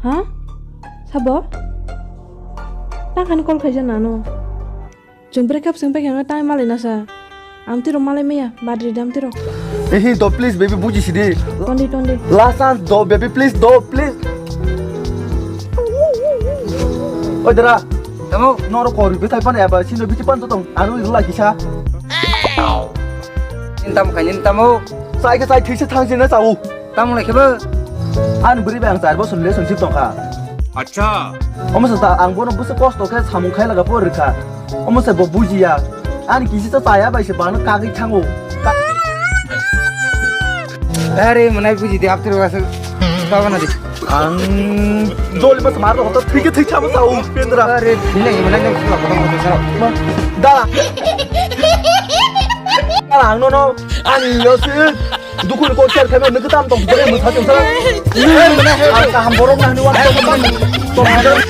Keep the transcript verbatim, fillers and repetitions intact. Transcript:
Ha? Sabo? Takhani call khaija nano. Chwng breakup swng paikha tang malai nasa. Amtwi rok malai maya, badri damtwi rok. Ehi, do, please, baby, buji sidi. Tondi, tondi. Last chance, do, baby, please, do, please. Oi, dara. Tamo? Noro kori bithai pan eba, sino bithi pan tong. Anu irla kisa. Nintam khai, nintam o. Sai ke sai, thik se thang sini, sau. Tamo lai khebo? Ani bwrwi bai ang char bosor relationship tongkha. Acha. Omo sa ta ang bono bwswk kosto khe samung khai laga por rwkha. Omo se bo bujiya. Ani kisi ta chaya bai se bana kagwi thango. Are mwnai buji di aptir wasa. Baba na di. Ang joli mas mar hoto thike thik chama sa u pendra. Are dinai mwnai nang sula bodong hoto sa. Da. Ang no no. Ani yo si. Dukun kok share khaima nung tam tong bore mutha tong sara. Ang kaham borok nang ni wan tong tong.